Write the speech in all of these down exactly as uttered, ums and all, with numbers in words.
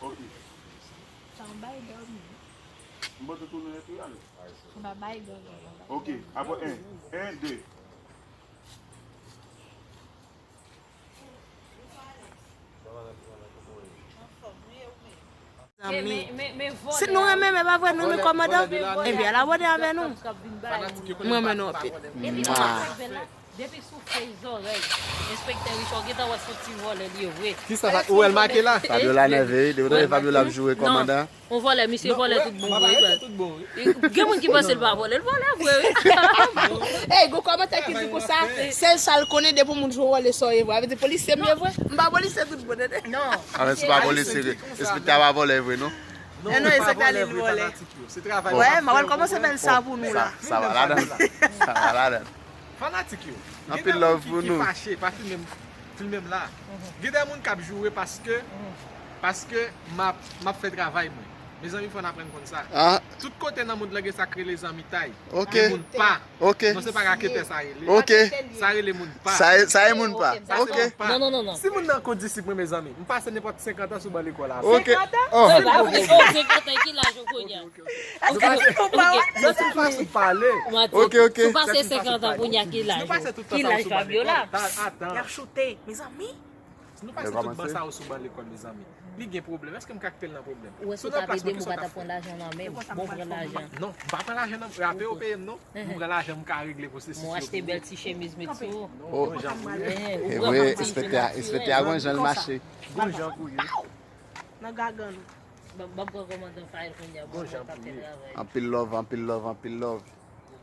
Ok. Sa yon bay dòmi. M pote tounen epi ale. Sa bay dòmi. Ok, apre en. En, de. Zanmi. Si nou renmen, men pa vre, nou ni kòmandan, epi al abòne avè nou. M renmen nou anpil. Mwa. Depi sou fèy zòrèy, enspektè Richard, ou gentan wè se yon ti vòlè li ye vre. Kisa sa, ou wè l make la? Fabiola nève, wi. Depi w tande Fabiola ap joure kòmandan. On vòlè, misye vòlè tout bon vre, baz. Gen moun ki panse l pa vòlè, l vòlè vre, wi. Ey, gon kòmantè ki di konsa, sèl sa l konnen depi moun jwe wòl de sa ye vre. Sa vle di polisye m ye vre? M pa polisye tout bon, tande. Non. A, men se pa polisye, enspektè a pa vòlè vre, non? Non, non, enspektè a li vòlè. Wè, m ap kòmanse fè l sa pou nou la. Sa va ladan. Sa va ladan. Fanatik yo. Anpil love pou nou. Gen de moun ki, ki fache, pa filme m, filme m la. Gen de moun k ap joure paske, paske m ap, m ap fè travay mwen. Mezanmi, fò n aprann konn sa. Tout kote nan mond lan gen sa k rele zanmitay. Ok. Gen moun pa. Ok. Non, se pa raketè sa rele. Ok. Sa rele moun pa. Sa e, sa e moun pa. Sa se moun pa. Non, non, non, non. Si moun nan kondisip mwen, mezanmi, m pase nenpòt senkant an sou ban lekòl la. Ok. Senkant an? Oh. Se pa vre. Oh, senkant an, ki laj ou kounye a? Ok, ok, ok. Èske se yon pawòl? Se yon fason de pale. Ok, ok. Si w pase senkant an kounye a, ki laj ou? Ki laj Fabiola? Atan. Y ap choute, mezanmi. Si nou pase tout ban sa yo sou ban lekòl, mezanmi, li gen pwoblèm. Èske m ka kite l nan pwoblèm? Ou wè si w t ap ede m, ou pa t ap pran lajan nan men m. Bon, pran lajan. Non, m pa pran lajan nan men m. Rapè yo peye m, non. M pran lajan, m ka regle pwosesis yo pou ou. Mwen achte bèl ti chemiz, met sou ou. Non, gon jan pou ye. E vre, enspektè a, enspektè a gon jan l mache. Gon jan pou ye. Nan gagann ou. Ban m pran kòmandan fayèl kounye a, bon, mwen k ap fè travay. Anpil love, anpil love, anpil love.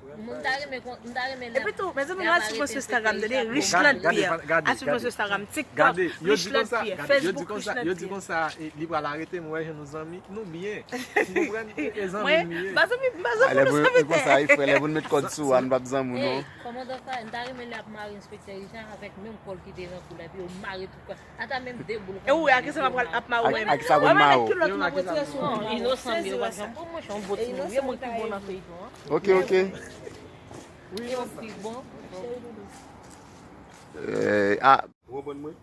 Mwen, m ta renmen kon-, m ta renmen lè. Epi tou, mezanmi, nou al swiv mwen sou Instagram, tande, Richland Pierre. Al swiv mwen sou Instagram, TikTok, Richland Pierre, Facebook, Richland Pierre. Yo di konsa, e, li pral arete m, wè jan nou zanmi, nou byen. Ou konprann? E, e zanmi m ye. Mwen, m pa zanmi, m pa zanmi nou sa vle di. Lè pou nou met kòd sou ou, nou p ap zanmi w, non. Kòmandan fayèl, m ta renmen lè ap mare enspektè Richard avèk menm kòl ki te nan kou la, epi yo mare tout kòl. Ata menm de boul. E ou wè, a ki sa m ap pral ap mare ou menm? A ki sa pou m mare w? Kilòt m ap retire sou ou. Non, inosan m ye, w ap janm pran mwen chan, yon bon timoun. Gen moun ki bon nan feyton an. Ok, ok. Gen moun ki bon. Eh, ah. Ou konprann mwen?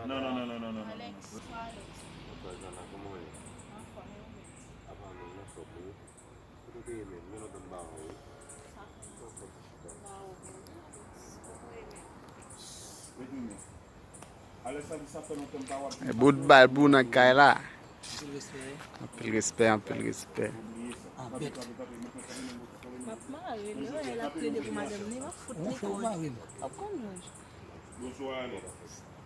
Non, non, non, non, non, non, non. Alex. Bonswa, Alex. Bonswa, Jana, kòman w ye? Anfòm, e ou menm? Apa menm, anfòm, wi. Kote w te ye menm? Gen lontan m pa wè w, wi. Sa fè lontan m pa wè w, wi, Alex. Kote w ye menm? Bout bal pou nan kay la. Anpil respè, anpil respè. M ap mare l, wè, l ap plede pou madanm li, m ap fout li kòd. Ou konn jòj.